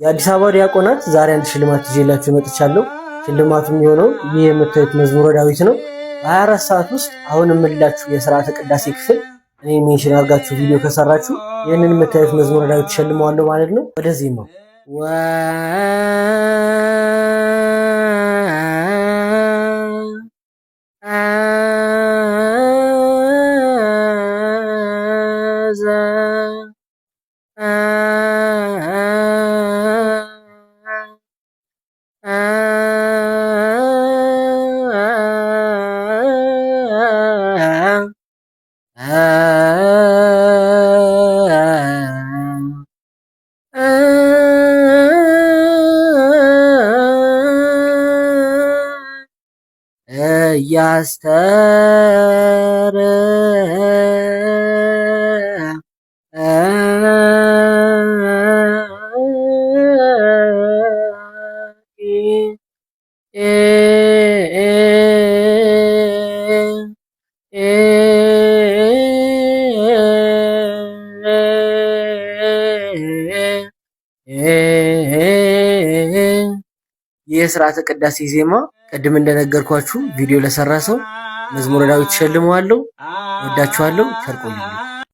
የአዲስ አበባ ዲያቆናት፣ ዛሬ አንድ ሽልማት ይዤላችሁ መጥቻለሁ። ሽልማቱ የሚሆነው ይህ የምታዩት መዝሙረ ዳዊት ነው። በ24 ሰዓት ውስጥ አሁን የምንላችሁ የስርዓተ ቅዳሴ ክፍል እኔ mention አድርጋችሁ ቪዲዮ ከሰራችሁ ይህንን የምታዩት መዝሙረ ዳዊት ተሸልመዋለሁ ማለት ነው። ወደዚህ ነው። እያስተር የስርዓተ ቅዳሴ ዜማ ቅድም እንደነገርኳችሁ ቪዲዮ ለሰራ ሰው መዝሙረ ዳዊት ሸልመዋለሁ። ወዳችኋለሁ። ቸር ቆዩልኝ።